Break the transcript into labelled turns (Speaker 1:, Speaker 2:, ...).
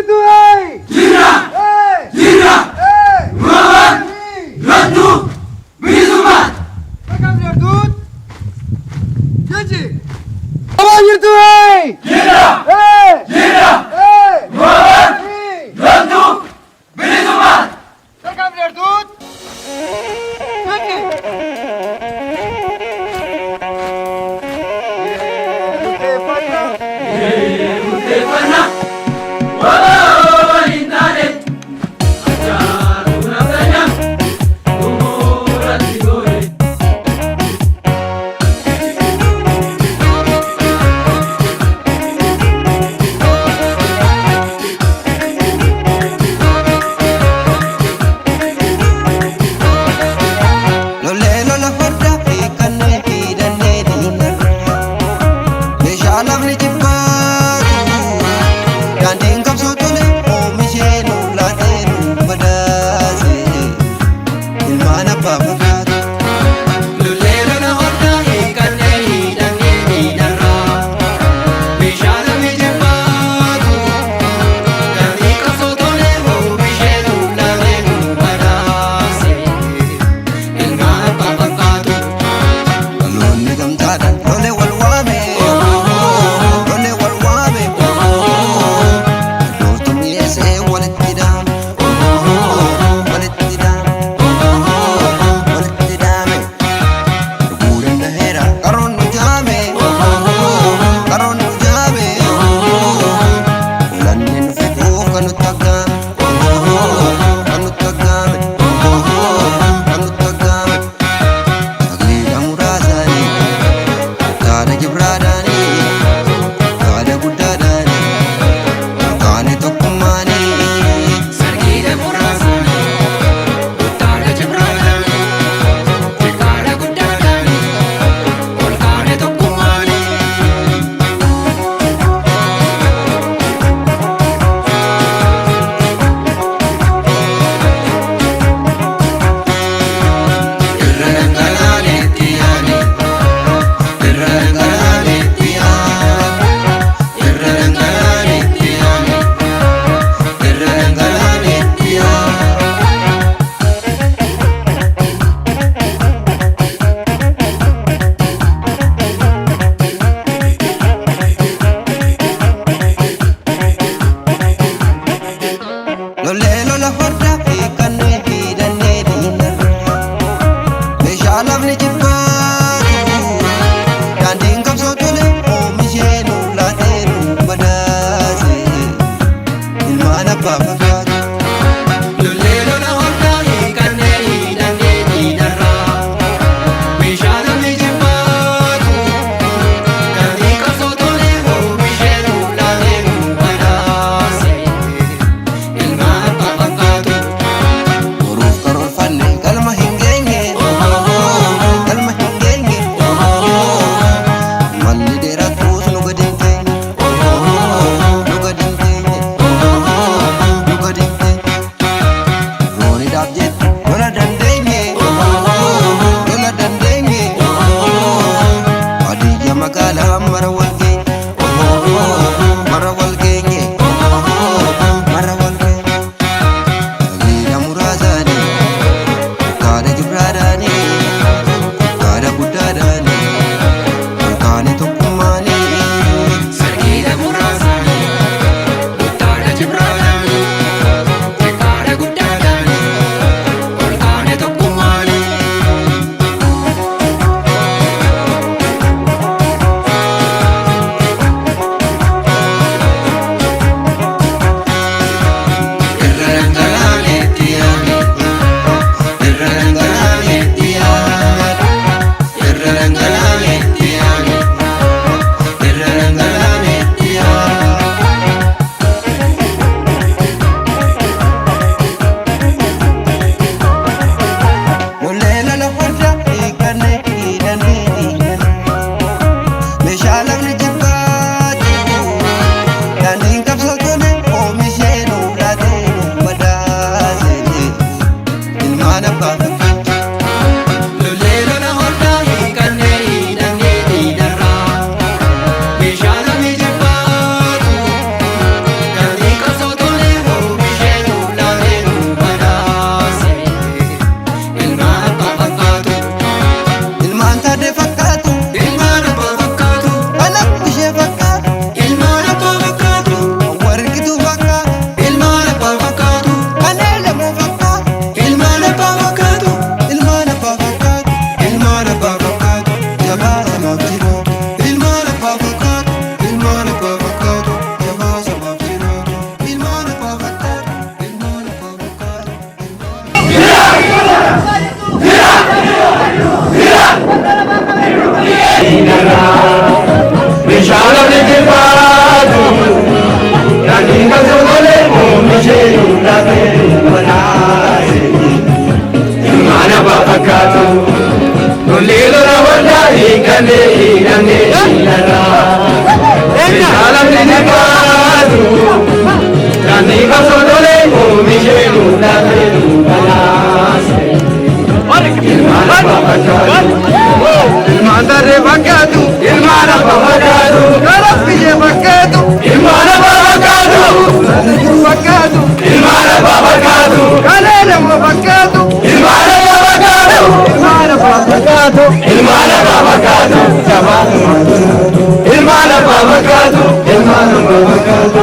Speaker 1: Jirtu hey!
Speaker 2: Jirra!
Speaker 1: Hey!
Speaker 2: Jirra!
Speaker 1: Hey!
Speaker 2: Roobaan! Loltuu! Bilisummaa!
Speaker 1: Akkam jirtuut? Jechi! Akkam jirtu hey!
Speaker 2: Jirra!
Speaker 1: Hey!
Speaker 2: Jirra!
Speaker 1: Hey!
Speaker 2: Roobaan! Loltuu! Bilisummaa!
Speaker 1: Akkam jirtuut? Jechi! Murteeffannaa.
Speaker 2: Murteeffannaa! Waboo waliin taane! Achaatuu naftanyaa! Gumuratti goone!
Speaker 3: Lolee lola farda hiikannee hidhannee diinarra. Meeshaa lafni jibbaatu daandiin qabsoo tole oomishee nu laatee nu badhaase ilmaan abbaa fakkaatu.
Speaker 4: Lolee lola hordaa hiikannee hidhannee diinarra. Meeshaa namni jibbaatu daandii qabsoo tolee oomishee nu laatee nu badhaase ilmaan abbaa fakkaatu.
Speaker 3: Dhaloonni gamtaadhaan lolee wal waame, lolee wal waame, loltu mi'eessee walitti daame, walitti daame, walitti daame. Arguu danda'eera qaroon nu jaame, qaroon nu jaame. Olanni nu fixuuf kan nutti aggaame, kan nutti aggaame, kan nutti aggaame. Sagaleedha muraasaanii, kaada gibraadhaanii, kaada guddaadhaanii, kaane tokkummaanii.
Speaker 4: Sargiidha muraasaanii, buttaadha jibraadhaanii, xiqqaadha guddaadhaanii, ol kaane tokkummaanii. Irra dhangalaaneetti yaani, irra dhangalaaneetti yaani, irra dhangalaaneetti yaani, irra dhangalaaneetti yaani.
Speaker 3: Lolee lola farda hiikannee hidhannee diinarra. Meeshaa lafni jibbaatu daandiin qabsoo tole oomishee nu laatee nu badhaase ilmaan abbaa fakkaatu.
Speaker 4: Lolee lola hordaa hiikannee hidhannee diinarra. Meeshaa namni jibbaatu daandii qabsoo tolee oomishee nu laatee nu badhaase ilmaan abbaa fakkaatu.
Speaker 3: Boruuf karoorfanne galma hin geenye, galma hin geenye. Malli dheeratus nu gadi hin teenye, nu gadi hin teenye, nu
Speaker 4: oomishee lafee banaase. Ilmaan abbaa fakkaatu lolli lola waldaa hiikkannee hidhannee diinarraa. Meeshaa lamni ni baatu daandii qabsoo tolee oomishee lafee banaase. Ilmaan abbaa fakkaatu.
Speaker 1: Ilmaan darree fakkaatu.
Speaker 4: Ilmaan abbaa fakkaatu.
Speaker 1: Karas biyyee fakkaatu.
Speaker 4: Ilmaan abbaa fakkaatu.
Speaker 1: Fakkaatu.
Speaker 4: Ilmaan abbaa fakkaatu.
Speaker 1: Kalee nama fakkaatu.
Speaker 4: Ilmaan abbaa fakkaatu.
Speaker 1: Ilmaan abbaa fakkaatu.
Speaker 4: Ilmaan abbaa fakkaatu. Ilmaan abbaa fakkaatu. Ilmaan abbaa fakkaatu.